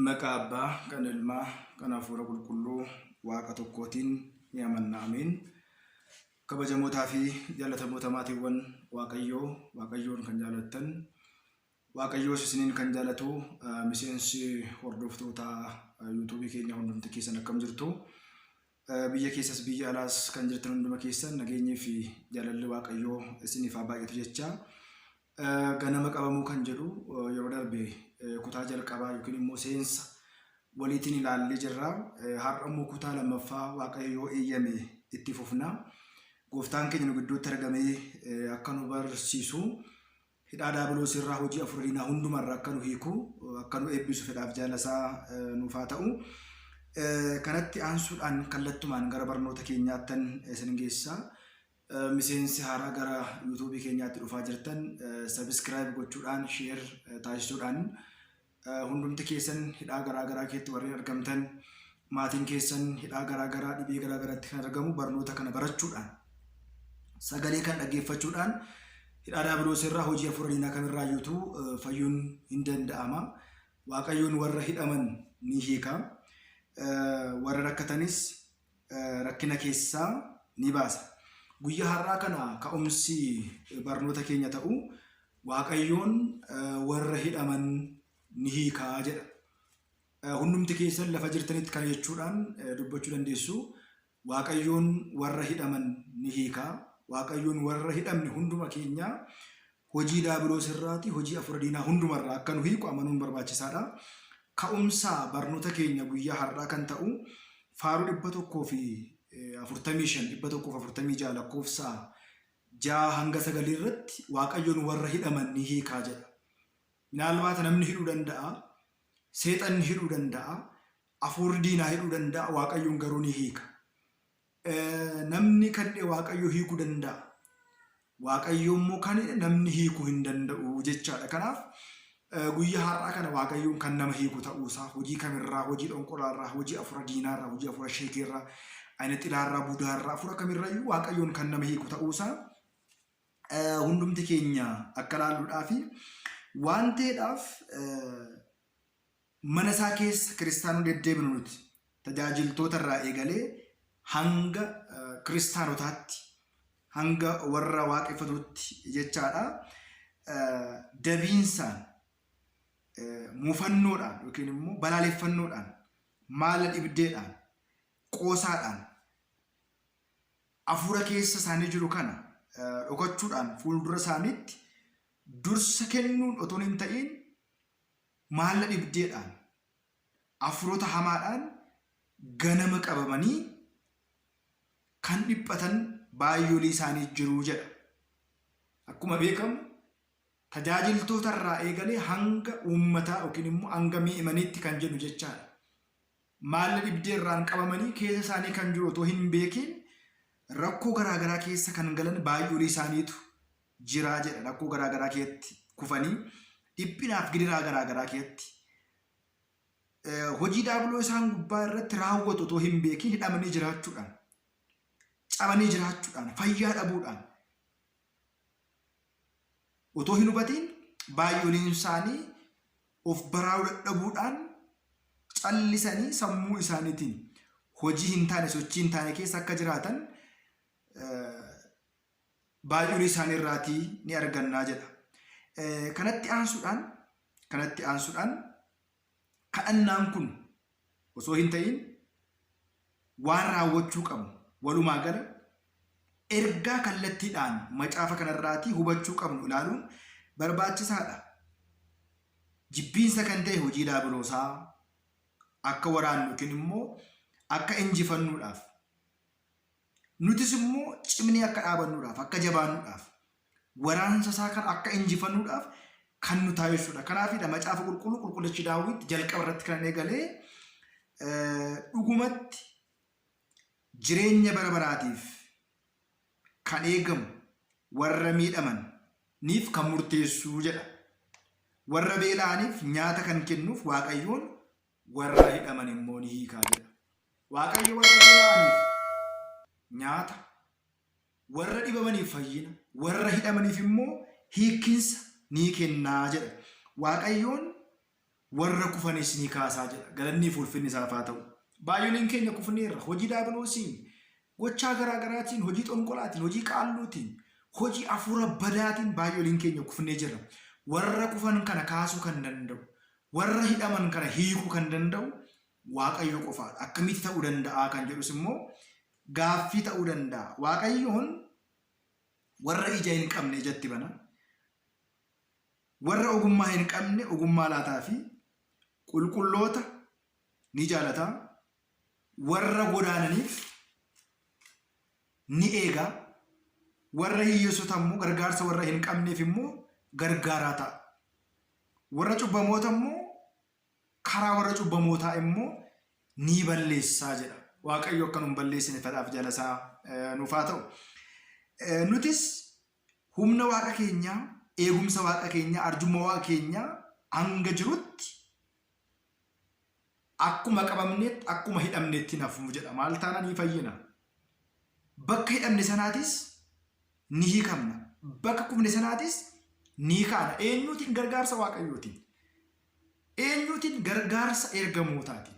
Maqaa Abbaa, kan Ilmaa, kan Hafuura Qulqulluu Waaqa tokkootiin ni amanna. Ameen. Kabajamootaa fi jaallatamoota maatiiwwan Waaqayyoo, Waaqayyoon kan jaalattan, Waaqayyoos isiniin kan jaalatu, miseensi hordoftoota yuutuubii keenya hundumti keessan akkam jirtu? Biyya keessas biyya alaas kan jirtan hunduma keessan nageenyii fi jaalalli Waaqayyoo isiniif haa baay'atu jecha. Ganama qabamuu kan jedhu yeroo darbe kutaa jalqabaa yookiin immoo seensa waliitiin ilaallee jirra. Har'a immoo kutaa lammaffaa Waaqayyo yoo eeyyame itti fufna. Gooftaan keenya nu gidduutti argamee akka nu barsiisu hidhaa daabiloos irraa hojii afuura diinaa hundumarraa akka nu hiiku akka nu eebbisu fedhaaf jaalasaa nuuf haa ta'u. Kanatti aansuudhaan kallattumaan gara barnoota keenyaattan isin geessa. Miseensi haaraa gara yuutuubii keenyaatti dhufaa jirtan sabiskiraayib gochuudhaan sheer taasisuudhaan hundumti keessan hidhaa garaa garaa keessatti warreen argamtan maatiin keessan hidhaa garaa garaa dhibee garaa garaatti kan argamu barnoota kana barachuudhaan sagalee kan dhaggeeffachuudhaan hidhaa daabiloos irraa hojii hafuura diinaa kamirraa iyyuutu fayyuun hin danda'ama. Waaqayyoon warra hidhaman ni hiika. Warra rakkatanis rakkina keessaa ni baasa. Guyyaa har'aa kana ka'umsi barnoota keenya ta'u Waaqayyoon warra hidhaman ni hiikaa jedha. Hundumti keessan lafa jirtanitti kana jechuudhaan dubbachuu dandeessu. Waaqayyoon warra hidhaman ni hiika. Waaqayyoon warra hidhamne hunduma keenya hojii daabiloos irraati, hojii afuura diinaa hundumarraa akka nu hiiku amanuun barbaachisaadha. Ka'umsa barnoota keenya guyyaa har'aa kan ta'u faaruu 145, 146 lakkoofsa 6 hanga 9 irratti Waaqayyoon warra hidhaman ni hiikaa jedha. Minaalbaata namni hidhuu danda'a, seexanni hidhuu danda'a, afuurri diinaa hidhuu danda'a, Waaqayyoon garuu ni hiika. Namni kan hidhe Waaqayyo hiikuu danda'a. Waaqayyo immoo kan hidhe namni hiikuu hin danda'u jechaadha. Kanaaf guyyaa har'aa kana Waaqayyoon kan nama hiiku ta'uusaa hojii kamirraa, hojii dhonqolaarraa, hojii afuura diinaarraa, hojii afuura sheekiirraa, ayina xilaarraa, budaarraa, afuura kamirrayyuu Waaqayyoon kan nama hiiku ta'uusaa hundumti keenya akka ilaalluudhaafi waan ta'eedhaaf mana isaa keessa kiristaanonni deddeebinu nuti tajaajiltoota irraa eegalee hanga kiristaanotaatti hanga warra waaqeffatutti jechaadha. Dabiinsaan muufannoodhaan yookiin immoo balaaleffannoodhaan maala dhibdeedhaan qoosaadhaan afuura keessa isaanii jiru kana dhokachuudhaan fuuldura isaaniitti dursa kennuun otoo hin ta'in maalla dhibdeedhaan afuurota hamaadhaan ganama qabamanii kan dhiphatan baay'oolii isaanii jiru jedha. Akkuma beekamu tajaajiltoota irraa eegalee hanga uummataa yookiin immoo hanga mi'imaniitti kan jennu jechaadha. Maalla dhibdee irraan qabamanii keessa isaanii kan jiru otoo hin beekiin rakkoo garaagaraa keessa kan galan baay'oolii isaaniitu jira jedha. Rakkoo garaagaraa keessatti kufanii dhiphinaaf gidiraa garaagaraa keessatti hojii daabiloo isaan gubbaa irratti raawwatu otoo hin beekiin hidhamanii jiraachuudhaan, cabanii jiraachuudhaan, fayyaa dhabuudhaan otoo hin hubatiin baay'ooliin isaanii of baraaruu dadhabuudhaan callisanii sammuu isaaniitiin hojii hin taane sochii hin taane keessa akka jiraatan baay'oolii isaanii irraatii ni argannaa jedha. Kanatti aansuudhaan kadhannaan kun osoo hin ta'in waan raawwachuu qabnu walumaa gala ergaa kallattiidhaan macaafa kanarraatii hubachuu qabnu ilaaluun barbaachisaadha. Jibbiinsa kan ta'e hojii daabiloosaa akka waraannu yookiin immoo akka injifannuudhaaf nutis immoo cimnee akka dhaabannuudhaaf akka jabaannuudhaaf waraansa isaa kan akka injifannuudhaaf kan nu taasisudha. Kanaafidha macaafa qulqulluu qulqullichi Daawit jalqaba irratti kan eegalee dhugumatti jireenya bara baraatiif kan eegamu warra miidhaman niif kan murteessuu jedha. Warra beela'aniif nyaata kan kennuuf Waaqayyoon warra hidhaman immoo ni hiikaa jedha. Waaqayyo warra beela'aniif nyaata, warra dhibamaniif fayyina, warra hidhamaniif immoo hiikkinsa ni kennaa jedha. Waaqayyoon Warra kufanis ni kaasaa jedha. Galanni fi ulfinni isaaf haa ta'u. Baay'ooliin keenya kufneerra hojii daabiloosiin, gochaa garaa garaatiin, hojii xonqolaatiin, hojii qaalluutiin, hojii hafuura badaatiin baay'ooliin keenya kufnee jirra. Warra kufan kana kaasuu kan danda'u, warra hidhaman kana hiikuu kan danda'u Waaqayyo qofaadha. Akkamitti ta'uu danda'a kan jedhus immoo gaaffii ta'uu danda'a. Waaqayyoon warra ija hin qabne ijatti bana. Warra ogummaa hin qabne ogummaa laataa fi qulqulloota ni jaalata. Warra godaananiif ni eega. Warra hiyyeessota immoo gargaarsa warra hin qabneef immoo gargaaraa ta'a. Warra cubbamoota immoo karaa warra cubbamootaa immoo ni balleessaa jedha. Waaqayyo akka nu hin balleessine fedhaaf jalasaa nuuf haa ta'u. Nutis humna Waaqa keenyaa, eegumsa Waaqa keenyaa, arjummaa Waaqa keenyaa hanga jirutti akkuma qabamnetti, akkuma hidhamnetti hin hafnu jedha. Maal taana ni fayyina. Bakka hidhamne sanaatis ni hiikamna. Bakka kufne sanaatis ni kaana. Eenyuutiin? Gargaarsa Waaqayyootiin. Eenyuutiin? Gargaarsa ergamootaatiin.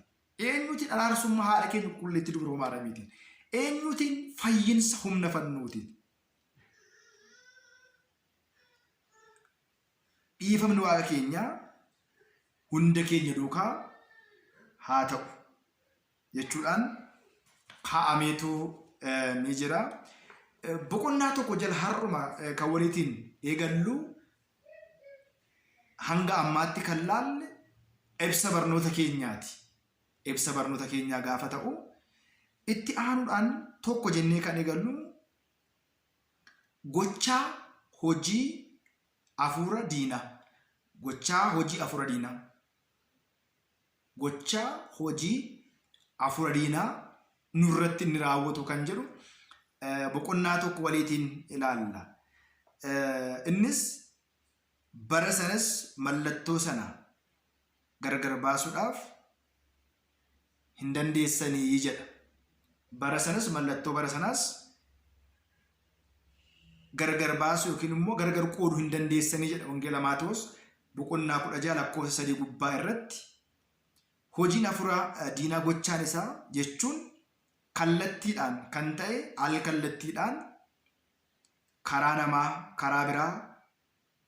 Eenyuutiin? Araarsummaa haadha keenya qulqulleettii Dubroo Maaramiitiin. Eenyuutiin? Fayyinsa humna fannootiin. Dhiifamni Waaqa keenyaa hunda keenya duukaa haa ta'u jechuudhaan kaa'ameetu ni jira. Boqonnaa tokko jala har'uma kan waliitiin eegallu hanga ammaatti kan laalle ibsa barnoota keenyaati. Ibsa barnoota keenyaa gaafa ta'u itti aanuudhaan tokko jennee kan eegallu Gochaa hojii hafuura diinaa. Gochaa hojii hafuura diinaa. Gochaa hojii hafuura diinaa nurratti inni raawwatu kan jedhu boqonnaa tokko waliitiin ilaalla. Innis bara sanas mallattoo sana gargar baasuudhaaf hin dandeessanii jedha. Bara sanas mallattoo bara sanaas gargar baasuu yookiin immoo gargar qooduu hin dandeessanii jedha Wangeela Maatewos boqonnaa 16 lakkoofsa 3 gubbaa irratti. Hojiin hafuura diinaa gochaan isaa jechuun kallattiidhaan kan ta'e al kallattiidhaan karaa namaa karaa biraa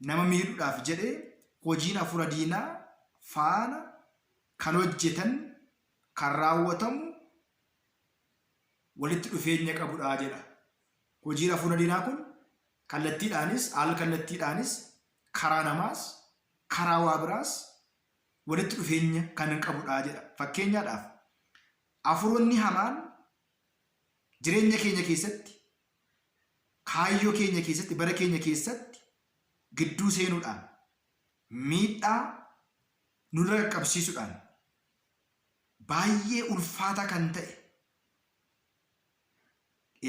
nama miidhuudhaaf jedhee hojiin hafuura diinaa faana kan hojjetan kan raawwatamu walitti dhufeenya qabudha jedha. Hojiin hafuura diinaa kun kallattiidhaanis al kallattiidhaanis karaa namaas karaa waa biraas walitti dhufeenya kan qabudha jedha. Fakkeenyaadhaaf hafuuronni hamaan jireenya keenya keessatti kaayyoo keenya keessatti bara keenya keessatti gidduu seenuudhaan miidhaa nurra qaqqabsiisuudhaan baay'ee ulfaataa kan ta'e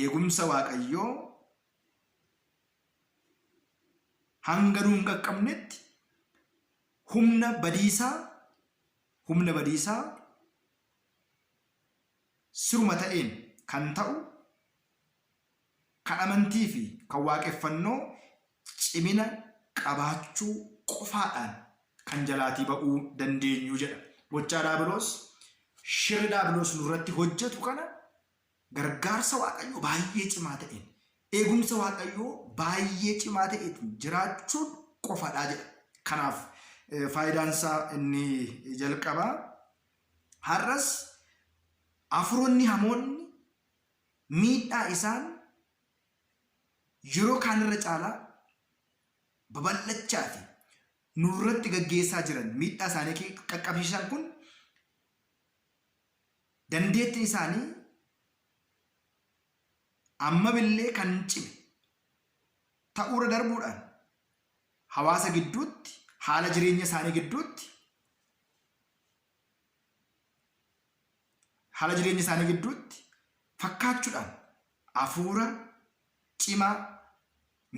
eegumsa Waaqayyoo hanga nu hin qaqqabnetti humna badiisaa humna badiisaa siruma ta'een kan ta'u kan amantii fi kan waaqeffannoo cimina qabaachuu qofaadhaan kan jalaatii ba'uu dandeenyu jedha. Gochaa Daabiloos, shirri Daabiloos nurratti hojjetu kana gargaarsa Waaqayyoo baay'ee cimaa ta'een, eegumsa Waaqayyoo baay'ee cimaa ta'eetiin jiraachuun qofadha jedha. Kanaaf faayidaan isaa inni jalqabaa har'as hafuuronni hamoonni miidhaa isaan yeroo kaanirra caalaa babal'achaa fi nurratti gaggeessaa jiran miidhaa isaanii qaqqabsiisan kun dandeettiin isaanii ammamillee kan cime ta'uurra darbuudhaan hawaasa gidduutti haala jireenya isaanii gidduutti haala jireenya isaanii gidduutti fakkaachuudhaan hafuura cimaa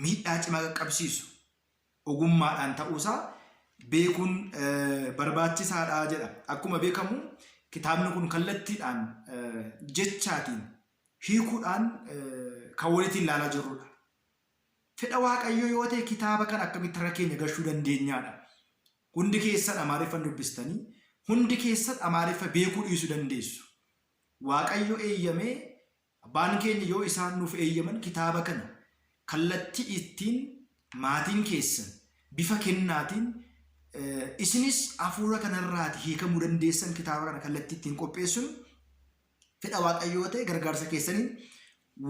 miidhaa cimaa qaqqabsiisu ogummaadhaan ta'uusaa beekuun barbaachisaadha jedha. Akkuma beekamu kitaabni kun kallattiidhaan jechaatiin hiikuudhaan kan walitti ilaalaa jirrudha. Fedha Waaqayyoo yoo ta'e kitaaba kana akkamitti harka keenya gashuu dandeenyaadha. Hundi keessan Amaariffan dubbistanii, hundi keessan Amaariffa beekuu dhiisuu dandeessu. Waaqayyo eeyyamee abbaan keenya yoo isaan nuuf eeyyaman kitaaba kana kallattii ittiin maatiin keessan bifa kennaatiin isinis hafuura kanarraati hiikamuu dandeessan kitaaba kana kallattii ittiin qopheessuun fedha Waaqayyoo yoo ta'e gargaarsa keessaniin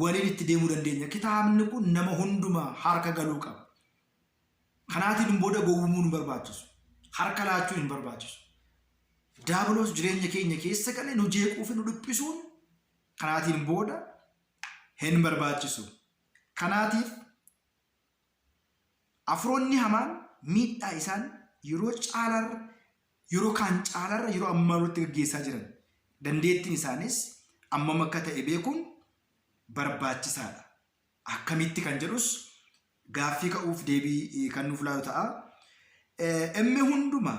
waliin itti deemuu dandeenya. Kitaabni kun nama hundumaa harka galuu qaba. Kanaatiin booda gowwumuun hin barbaachisu. Harka laachuun hin barbaachisu. Daabiloos jireenya keenya keessa galee nu jeequu fi nu dhiphisuun kanaatiin booda hin barbaachisu. Kanaatiif afuroonni hamaan miidhaa isaan yeroo caalarra yeroo kaan caalarra yeroo ammaa irratti gaggeessaa jiran dandeettiin isaanis ammam akka ta'e beekuun barbaachisaadha. Akkamitti kan jedhus gaaffii ka'uuf deebii kan nuuf laatu ta'a. Inni hunduma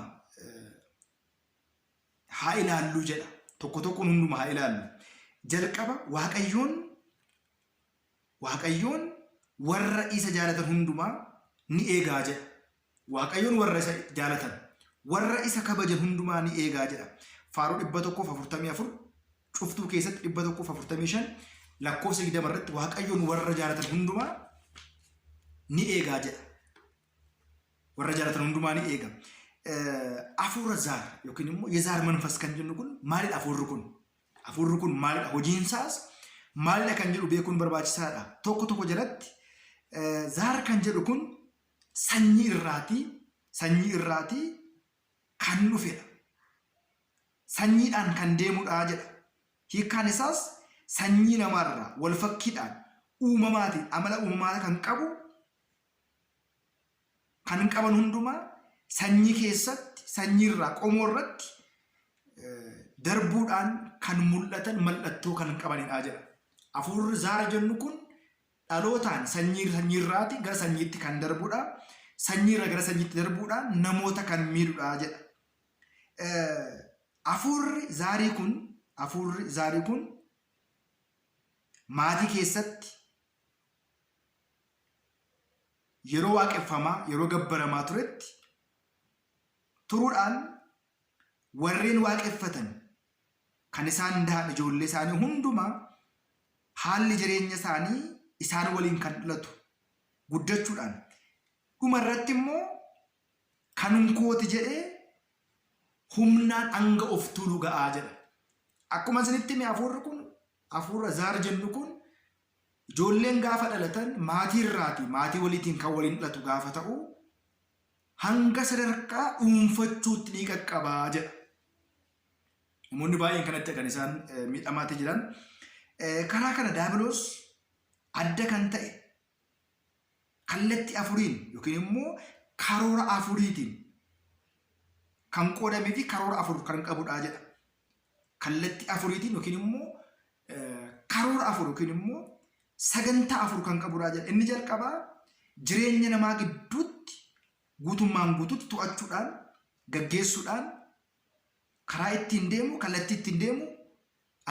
haa ilaallu jedha. Tokko tokkoon hunduma haa ilaallu. Jalqaba Waaqayyoon Waaqayyoon warra isa jaalatan hundumaa ni eegaa jedha. Waaqayyoon warra isa jaalatan, warra isa kabajan hundumaa ni eegaa jedha. Faaruu 144 cuftuu keessatti 145 lakkoofsa 20 irratti Waaqayyoon warra jaalatan hundumaa ni eegaa jedha. Warra jaalatan hundumaa ni eega. Afuura zaar yookiin immoo yezaar manfas kan jennu kun maalidha afuurri kun? Afuurri kun maalidha? Hojiin isaas maalidha kan jedhu beekuun barbaachisaadha. Tokko tokko jalatti zaar kan jedhu kun sanyii irraatii sanyii irraatii kan dhufedha. Sanyiidhaan kan deemudha jedha. Hiikkaan isaas sanyii namaarraa wal fakkiidhaan uumamaatiin amala uumamaa kan qabu kan qaban hundumaa sanyii keessatti sanyiirraa qomoo irratti darbuudhaan kan mul'atan mallattoo kan qabanidha jedha. Afuurri zaara jennu kun dhalootaan sanyii sanyiirraati gara sanyiitti kan darbudha. Sanyiirra gara sanyiitti darbuudhaan namoota kan miidhudha jedha. Afuurri zaarii kun afuurri zaarii kun maatii keessatti yeroo waaqeffamaa yeroo gabbaramaa turetti turuudhaan warreen waaqeffatan kan isaan dahan ijoollee isaanii hundumaa haalli jireenya isaanii isaan waliin kan dhalatu guddachuudhaan dhuma irratti immoo kan kooti jedhee humnaan hanga of tuulu ga'aa jedha. Akkuma isinitti hime hafuurri kun hafuura zaar jennu kun ijoolleen gaafa dhalatan maatii irraati maatii waliitiin kan waliin dhalatu gaafa ta'u hanga sadarkaa dhuunfachuutti ni qaqqabaa jedha. Namoonni baay'een kanatti kan isaan miidhamaatti jiran. Karaa kana daabiloos adda kan ta'e kallattii afuriin yookiin immoo karoora afuriitiin kan qoodamee fi karoora afur kan qabudha jedha. Kallattii afuriitiin yookiin immoo karoora afur yookiin immoo sagantaa afur kan qabudha jedha. Inni jalqabaa jireenya namaa gidduutti guutummaan guutuutti to'achuudhaan gaggeessuudhaan karaa ittiin deemu kallattii ittiin deemu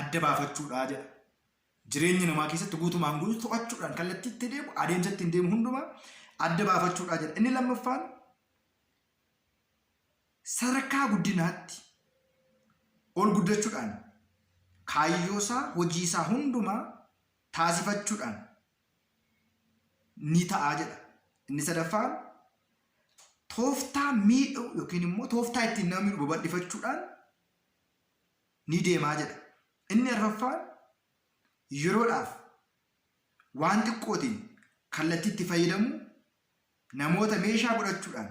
adda baafachuudha jedha. Jireenya namaa keessatti guutumaan guutuu to'achuudhaan kallattii itti deemu adeemsa ittiin deemu hundumaa adda baafachuudha jedha. Inni lammaffaan sadarkaa guddinaatti ol guddachuudhaan kaayyoo isaa hojii isaa hundumaa taasifachuudhaan ni ta'a jedha. Inni sadaffaan tooftaa miidhu yookiin immoo tooftaa ittiin nama miidhu babal'ifachuudhaan ni deemaa jedha. Inni arfaffaan yeroodhaaf waan xiqqootiin kallattii itti fayyadamu namoota meeshaa godhachuudhaan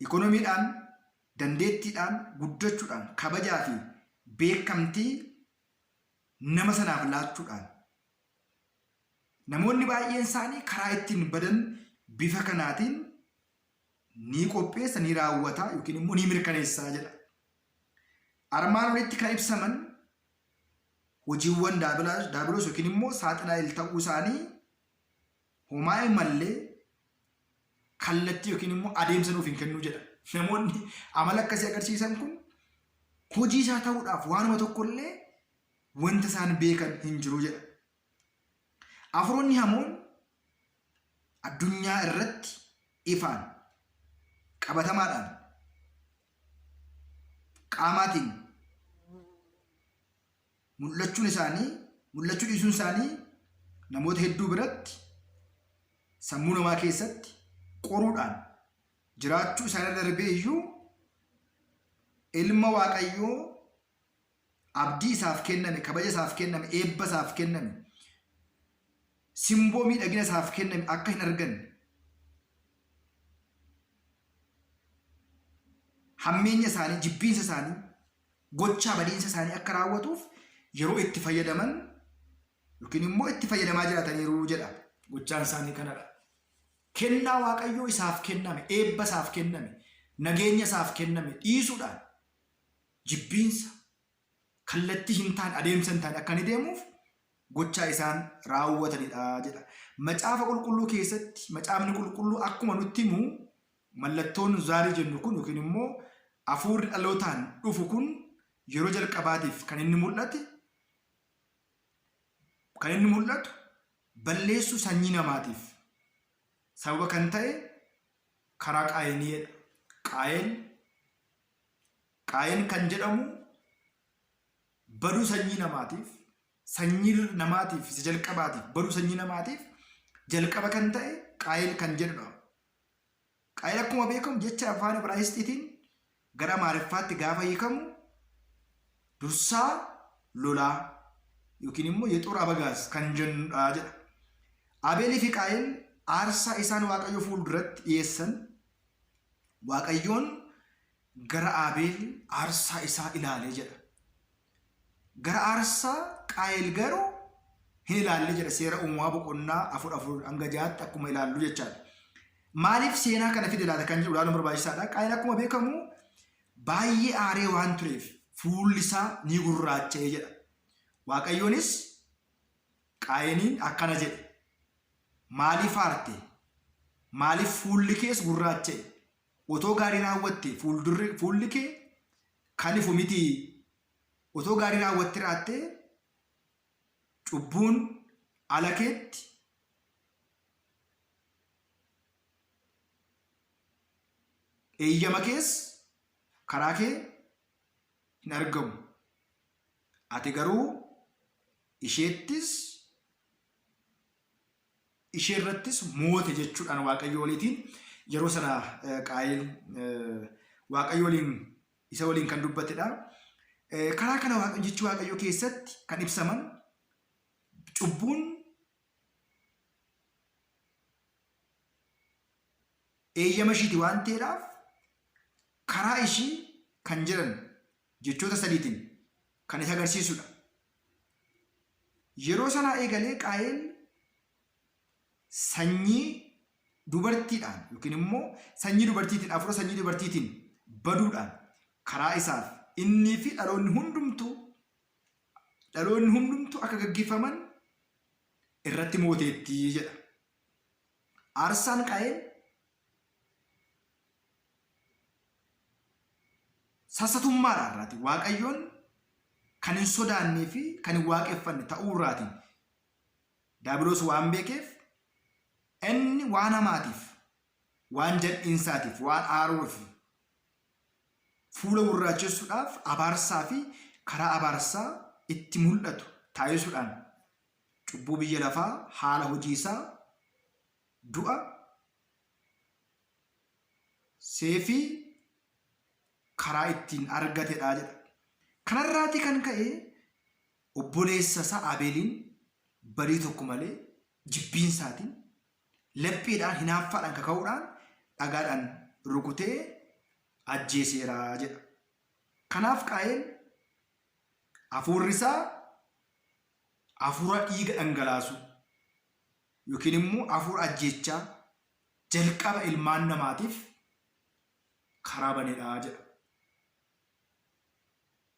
ikonomiidhaan dandeettiidhaan guddachuudhaan kabajaa fi beekamtii nama sanaaf laachuudhaan namoonni baay'een isaanii karaa ittiin badan bifa kanaatiin ni qopheessa, ni raawwata yookiin immoo ni mirkaneessa jedha. Armaan olitti kan ibsaman hojiiwwan daabiloos yookiin immoo saaxinaa'el ta'uu isaanii homaa mallee kallattii yookiin immoo adeemsa nuuf hin kennu jedha. Namoonni amala akkasii agarsiisan kun hojii isaa ta'uudhaaf waanuma tokkollee wanta isaan beekan hin jiru jedha. Afuroonni hamoon addunyaa irratti ifaan Qabatamaadhaan qaamaatiin mul'achuun isaanii mul'achuu dhiisuun isaanii namoota hedduu biratti sammuu namaa keessatti qoruudhaan jiraachuu isaanii darbee iyyuu ilma Waaqayyoo abdii isaaf kenname, kabaja isaaf kenname, eebba isaaf kenname, simboo miidhagina isaaf kenname akka hin arganne hammeenya isaanii, jibbiinsa isaanii, gochaa badiinsa isaanii akka raawwatuuf yeroo itti fayyadaman yookiin immoo itti fayyadamaa jiraataniiru jedha. Gochaan isaanii kanadha. Kennaa Waaqayyoo isaaf kenname, eebba isaaf kenname, nageenya isaaf kenname dhiisuudhaan jibbiinsa kallattii hin taane adeemsa hin taane akka inni deemuuf gochaa isaan raawwatanidha jedha. Macaafa qulqulluu keessatti macaafni qulqulluu akkuma nutti himu mallattoon zaarii jennu kun yookiin immoo hafuurri dhalootaan dhufu kun yeroo jalqabaatiif kan inni mul'ate kan inni mul'atu balleessuu sanyii namaatiif sababa kan ta'e karaa Qaayiniidha. Qaayeen Qaayen kan jedhamu baduu sanyii namaatiif, sanyii namaatiif isa jalqabaatiif, baduu sanyii namaatiif jalqaba kan ta'e Qaayel kan jedhudha. Qaayel akkuma beekamu jecha afaan Ibraayisxiitiin gara Amaariffaatti gaafa hiikamu dursaa lolaa yookiin immoo yexoor abagaaz kan jennudha jedha. Abeelii fi Qaayel aarsaa isaan Waaqayyo fuulduratti dhiyeessan Waaqayyoon gara Abeel aarsaa isaa ilaale jedha. Gara aarsaa Qaayel garuu hin ilaalle jedha seera uumamaa boqonnaa 4 4 hanga 6tti akkuma ilaallu jechaadha. Maaliif seenaa kana fide laata kan jedhu ilaaluun barbaachisaadha. Qaayel akkuma beekamu baay'ee aaree waan tureef fuulli isaa ni gurraacha'e jedha. Waaqayyoonis Qaayeniin akkana jedhe, Maaliif aarte? Maaliif fuulli kees gurraacha'e? Otoo gaarii raawwatte fuuldurri fuulli kee kan ifu mitii? Otoo gaarii raawwatte raattee cubbuun ala keetti eeyyama kees karaa kee hin argamu. Ati garuu isheettis ishee irrattis moote jechuudhaan Waaqayyo waliitiin yeroo sana Qaayil Waaqayyo waliin isa waliin kan dubbatedha. Karaa kana Waaqayyo jechi Waaqayyo keessatti kan ibsaman cubbuun eeyyama ishiiti waan ta'eedhaaf karaa ishii kan jedhan jechoota sadiitiin kan isa agarsiisudha. Yeroo sanaa eegalee Qaayel sanyii dubartiidhaan yookiin immoo sanyii dubartiitiin hafuura sanyii dubartiitiin baduudhaan karaa isaaf innii fi dhaloonni hundumtuu dhaloonni hundumtuu akka gaggeeffaman irratti mooteetti jedha. Aarsaan Qaayel sassatummaadha irraati. Waaqayyoon kan hin sodaannee fi kan hin waaqeffanne ta'uu irraatiin Daabiloos waan beekeef inni waan hamaatiif, waan jal'iinsaatiif, waan aaruuf fuula gurraachessuudhaaf abaarsaa fi karaa abaarsaa itti mul'atu taasisuudhaan cubbuu biyya lafaa haala hojii isaa du'a seefii karaa ittiin argatedha jedha. Kanarraatii kan ka'e obboleessa isaa Abeeliin badii tokko malee jibbiinsaatiin lapheedhaan hinaaffaadhaan kaka'uudhaan dhagaadhaan rukutee ajjeeseera jedha. Kanaaf Qaayel hafuurri isaa hafuura dhiiga dhangalaasuu yookiin immoo hafuura ajjeechaa jalqaba ilmaan namaatiif karaa banedha jedha.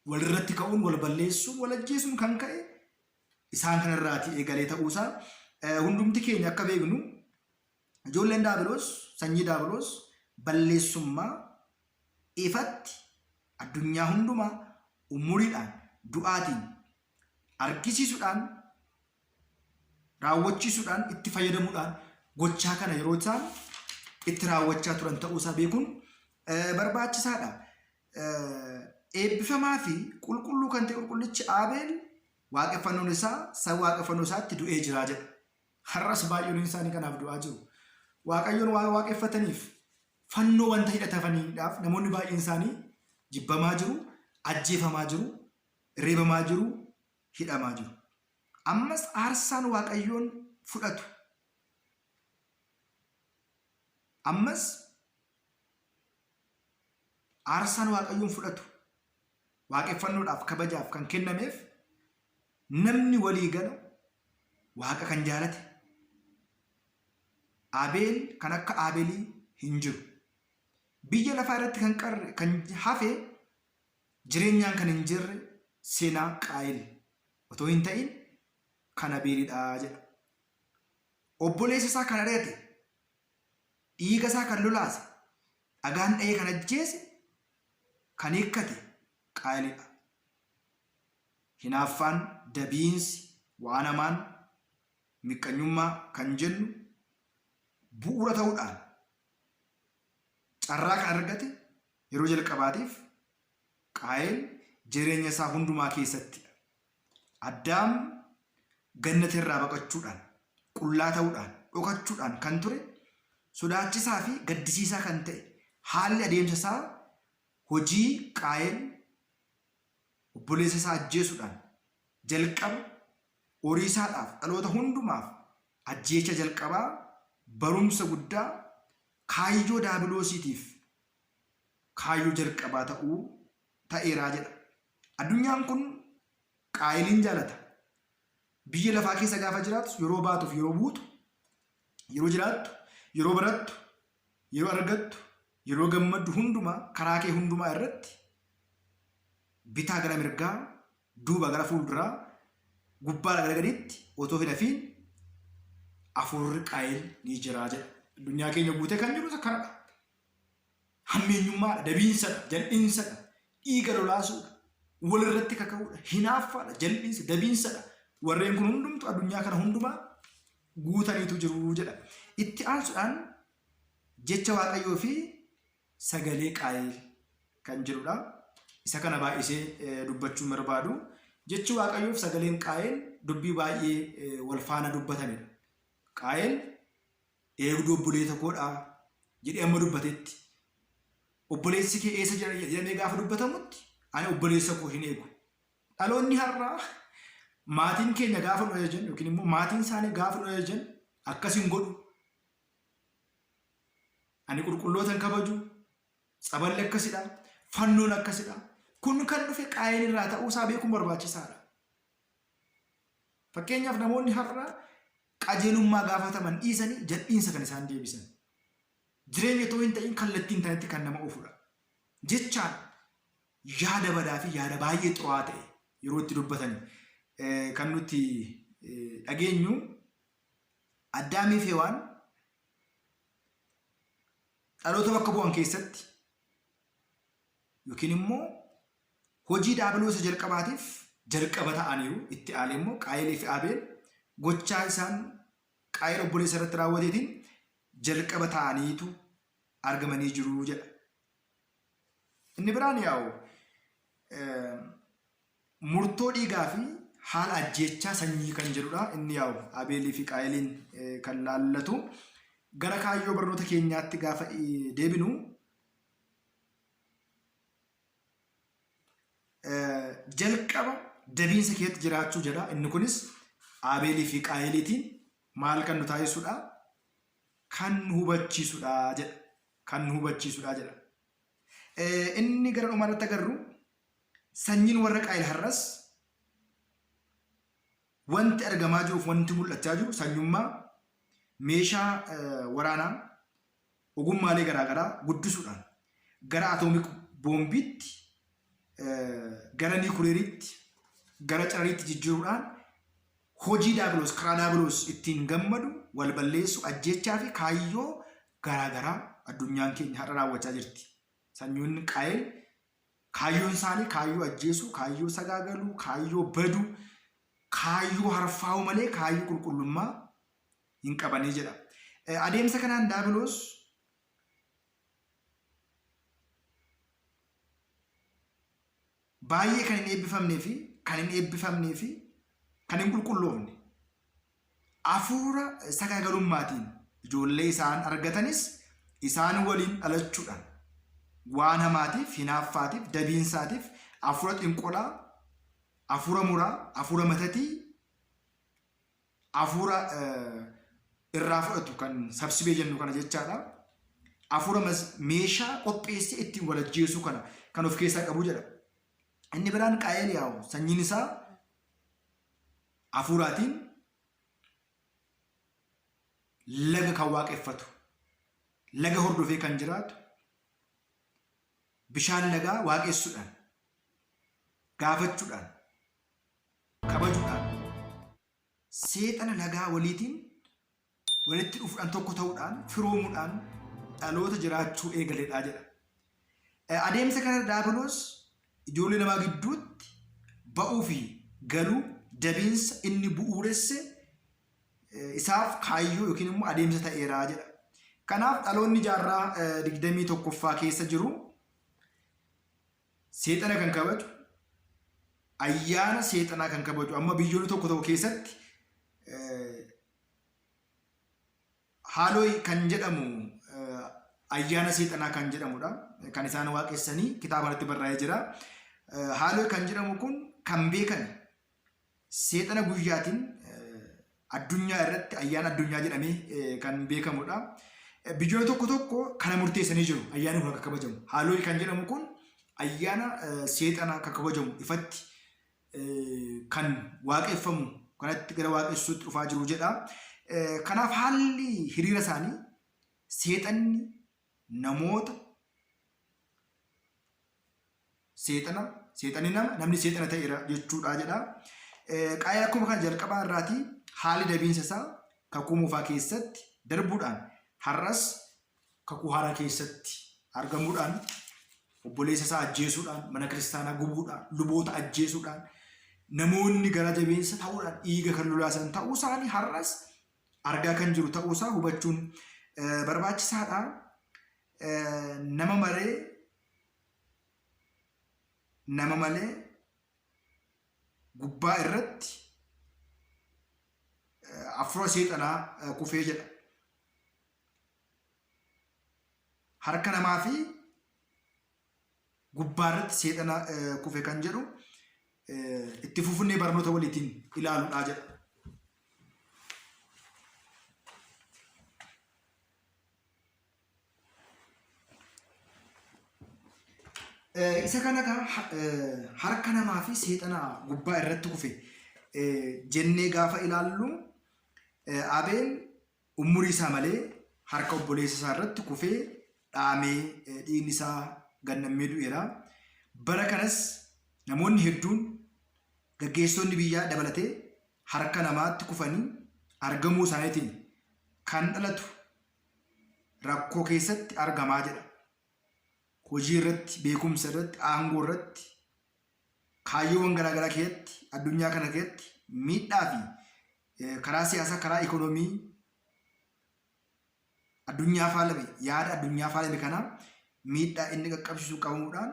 Walirratti ka'uun, wal balleessuun, wal ajjeesuun kan ka'e isaan kanarraatii eegalee ta'uusaa hundumti keenya akka beeknu ijoolleen daabiloos, sanyii daabiloos balleessummaa ifatti addunyaa hundumaa umuriidhaan, du'aatiin argisiisuudhaan raawwachiisuudhaan itti fayyadamuudhaan gochaa kana yeroo isaan itti raawwachaa turan ta'uu isaa beekuun Barbaachisaadha. Eebbifamaa fi qulqulluu kan ta'e qulqullichi Abeel waaqeffannoon isaa saba waaqeffannoo isaatti du'ee jira jedha. Har'as baay'ooliin isaanii kanaaf du'aa jiru. Waaqayyoon waan waaqeffataniif fannoo wanta hidhatafaniidhaaf namoonni baay'een isaanii jibbamaa jiru, ajjeefamaa jiru, reebamaa jiru, hidhamaa jiru. Ammas aarsaan Waaqayyoon fudhatu. Ammas aarsaan Waaqayyoon fudhatu waaqeffannoodhaaf kabajaaf kan kennameef namni walii gala Waaqa kan jaalate Abeel kan akka Abeelii hin jiru. Biyya lafaa irratti kan qarre kan hafe jireenyaan kan hin jirre seenaa Qaayil otoo hin ta'in kan Abeelidha jedha. Obboleessa isaa kan ari'ate, dhiiga isaa kan lolaase, dhagaan dha'ee kan ajjeese, kan hiikkate Qaayilidha. Hinaaffaan, dabiinsi, waan hamaan, miqqanyummaa kan jennu bu'uura ta'uudhaan carraa kan argate yeroo jalqabaatiif Qaayel jireenya isaa hundumaa keessattidha. Addaam gannata irraa baqachuudhaan, qullaa ta'uudhaan, dhokachuudhaan kan ture sodaachisaa fi gaddisiisaa kan ta'e haalli adeemsa isaa hojii Qaayel obboleessa isaa ajjeesuudhaan jalqaba horiisaadhaaf dhaloota hundumaaf ajjeecha jalqabaa barumsa guddaa kaayyoo daabiloosiitiif kaayyoo jalqabaa ta'uu ta'eera jedha. Addunyaan kun Qaayeliin jaalata. Biyya lafaa keessa gaafa jiraatu yeroo baatuuf yeroo buutu, yeroo jiraattu, yeroo barattu, yeroo argattu, yeroo gammaddu hundumaa karaa kee hundumaa irratti bitaa gara mirgaa, duuba gara fuulduraa, gubbaadha gara gadiitti otoo hin hafiin hafuurri Qaayel ni jira jedha. Addunyaa keenya guutee kan jiru isa kanadha. Hammeenyummaadha, dabiinsadha, jal'insadha, dhiiga lolaasuudha, walirratti kaka'uudha, hinaaffaadha, jal'insa, dabiinsadha. Warreen kun hundumtu addunyaa kana hundumaa guutaniitu jiru jedha. Itti aansuudhaan jecha Waaqayyoo fi sagalee Qaayel kan jedhudha. Isa kana baay'isee dubbachuun barbaadu. Jechi Waaqayyoo fi sagaleen Qaayel dubbii baay'ee wal faana dubbatamedha. Qaayel eegduu obboleessa koodha jedhee amma dubbatetti obboleessi kee eessa jira jedhamee gaafa dubbatamutti ani obboleessa koo hin eegu. Dhaloonni har'aa maatiin keenya gaafa nu ajajan yookiin immoo maatiin isaanii gaafa nu ajajan akkas hin godhu. Ani qulqulloota hin kabaju. Tsaballi akkasidha. Fannoon akkasidha. Kun kan dhufe Qaayeen irraa ta'uu isaa beekuun barbaachisaadha. Fakkeenyaaf namoonni har'a qajeelummaa gaafataman dhiisanii jal'iinsa kan isaan deebisan. Jireenya otoo hin ta'in kallattii hin taanetti kan nama oofudha. Jechaan yaada badaa fi yaada baay'ee xuraa'aa ta'e yeroo itti dubbatan kan nuti dhageenyu Addaamii fi Hewaan dhaloota bakka bu'an keessatti yookiin immoo hojii daabiloo isa jalqabaatiif jalqaba ta'aniiru. Itti aanee immoo Qaayelii fi Abeel gochaa isaan Qaayel obboleessa irratti raawwateetiin jalqaba ta'aniitu argamanii jiru jedha. Inni biraan yaa'u murtoo dhiigaa fi haala ajjeechaa sanyii kan jedhudha. Inni yaa'u Abeelii fi Qaayeliin kan laallatu. Gara kaayyoo barnoota keenyaatti gaafa deebinu jalqaba dabiinsa keessatti jiraachuu jedha. Inni kunis Abeelii fi Qaayeliitiin maal kan nu taasisudha? Kan nu hubachiisudha jedha. Kan nu hubachiisudha jedha. Inni gara dhumaa irratti agarru sanyiin warra Qaayel har'as wanti argamaa jiruuf wanti mul'achaa jiru sanyummaa meeshaa waraanaa ogummaalee garaa garaa guddisuudhaan gara atoomik boombiitti, gara niikuleeriitti, gara carariitti jijjiiruudhaan hojii daabiloos karaa daabiloos ittiin gammadu wal balleessuu ajjeechaa fi kaayyoo garaa garaa addunyaan keenya har'a raawwachaa jirti. Sanyoonni Qaayel kaayyoon isaanii kaayyoo ajjeesuu, kaayyoo sagaagaluu, kaayyoo baduu, kaayyoo harfaa'uu malee kaayyoo qulqullummaa hin qabanii jedha. Adeemsa kanaan daabiloos Baay'ee kan hin eebbifamnee fi kan hin eebbifamnee fi kan hin qulqulloofne hafuura sagaagalummaatiin ijoollee isaan argatanis isaan waliin dhalachuudhaan waan hamaatiif, hinaaffaatiif, dabiinsaatiif, hafuura xinqolaa, hafuura muraa, hafuura matatii, hafuura irraa fudhatu kan sabsibee jennu kana jechaadha. Hafuura meeshaa qopheessee ittiin wal ajjeesuu kana kan of keessaa qabu jedha. Inni biraan Qaayeel yaa'u sanyiin isaa hafuuraatiin laga kan waaqeffatu, laga hordofee kan jiraatu, bishaan lagaa waaqessuudhaan, gaafachuudhaan, kabajuudhaan, seexana lagaa waliitiin walitti dhufuudhaan tokko ta'uudhaan firoomuudhaan dhaloota jiraachuu eegaledha jedha. Adeemsa kana Daabiloos ijoollee namaa gidduutti ba'uu fi galuu dabiinsa inni bu'uuresse isaaf kaayyoo yookiin immoo adeemsa ta'eera jedha. Kanaaf dhaloonni jaarraa 21ffaa keessa jiru seexana kan kabaju, ayyaana seexanaa kan kabaju amma biyyoonni tokko tokko keessatti haalooyi kan jedhamu ayyaana seexanaa kan jedhamudha. Kan isaan waaqessanii kitaaba irratti barraa'ee jira. Haalooyi kan jedhamu kun kan beekan seexana guyyaatiin addunyaa irratti ayyaana addunyaa jedhamee kan beekamudha. Biyyoonni tokko tokko kana murteessanii jiru ayyaanni kun akka kabajamu. Haalooyi kan jedhamu kun ayyaana seexana akka kabajamu ifatti kan waaqeffamu kanatti gara waaqessuutti dhufaa jiru jedha. Kanaaf haalli hiriira isaanii seexanni namoota seexana seexanni nama namni seexana ta'eera jechuudha jedha. Qaayil akkuma kana jalqabaa irraatii haalli dabiinsa isaa kakuu moofaa keessatti darbuudhaan har'as kakuu haaraa keessatti argamuudhaan obboleessa isaa ajjeesuudhaan mana kiristaanaa gubuudhaan luboota ajjeesuudhaan namoonni gara jabeessa ta'uudhaan dhiiga kan lolaasan ta'uu isaanii har'as argaa kan jiru ta'uu isaa hubachuun barbaachisaadha. Nama maree nama malee gubbaa irratti hafuura seexanaa kufee jedha. Harka namaa fi gubbaa irratti seexana kufe kan jedhu itti fufnee barnoota waliitiin ilaaluudha jedha. Isa kana harka namaa fi seexana gubbaa irratti kufe jennee gaafa ilaallu Abeel umurii isaa malee harka obboleessa isaa irratti kufee dhaamee dhiigni isaa gannammee du'eera. Bara kanas namoonni hedduun gaggeessitoonni biyyaa dabalatee harka namaatti kufanii argamuu isaaniitiin kan dhalatu rakkoo keessatti argamaa jedha. Hojii irratti, beekumsa irratti, aangoo irratti, kaayyoowwan garaagaraa keessatti, addunyaa kana keessatti miidhaa fi karaa siyaasaa, karaa ikoonoomii addunyaa faalame, yaada addunyaa faalame kana miidhaa inni qaqqabsiisu qabamuudhaan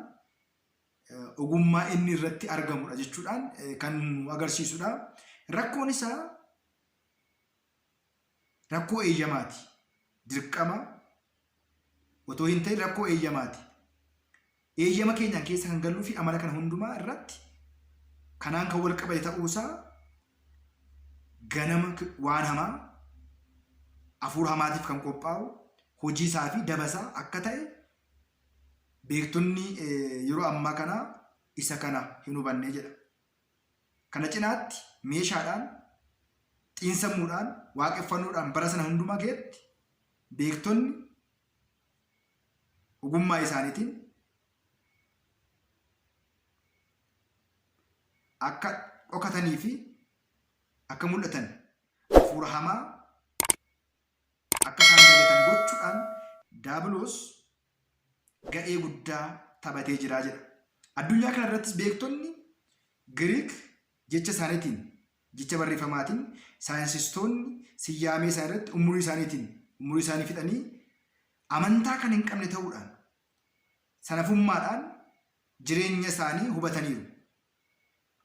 ogummaa inni irratti argamudha jechuudhaan kan nu agarsiisudha. Rakkoon isaa rakkoo eeyyamaati. Dirqama otoo hin ta'in rakkoo eeyyamaati. Eeyyama keenyaan keessa kan galluu fi amala kana hundumaa irratti kanaan kan wal qabate ta'uusaa ganama waan hamaa hafuura hamaatiif kan qophaa'u hojii isaa fi daba isaa akka ta'e beektonni yeroo ammaa kana isa kana hin hubanne jedha. Kana cinaatti meeshaadhaan, xiinsammuudhaan, waaqeffannoodhaan bara sana hundumaa keessatti beektonni ogummaa isaaniitiin akka dhokatanii fi akka mul'atan hafuura hamaa akka isaan dagatan gochuudhaan Daabiloos ga'ee guddaa taphatee jira jedha. Addunyaa kana irrattis beektonni Giriik jecha isaaniitiin, jecha barreeffamaatiin, saayinsistoonni siyyaamee isaa irratti umurii isaaniitiin, umurii isaanii fixanii amantaa kan hin qabne ta'uudhaan, sanafummaadhaan jireenya isaanii hubataniiru.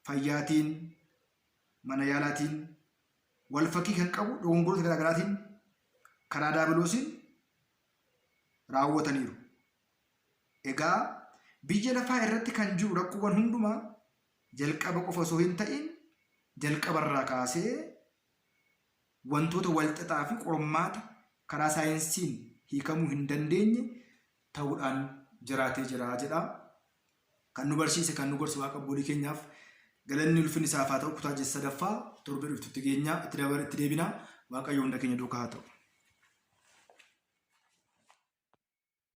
Fayyaatiin, mana yaalaatiin, wal fakkii kan qabu dogongoroota garaagaraatiin karaa daabiloosiin raawwataniiru. Egaa biyya lafaa irratti kan jiru rakkoowwan hundumaa jalqaba qofa osoo hin ta'in jalqabarraa kaasee wantoota walxaxaa fi qormaata karaa saayinsiin hiikamuu hin dandeenye ta'uudhaan jiraatee jira jedha. Kan nu barsiise kan nu gorse Waaqa abboolii keenyaaf galanni ulfinni isaaf haa ta'u. Kutaa sadaffaa torbee dhuftutti geenya itti deebina. Waaqayyo hunda keenya duukaa haa ta'u.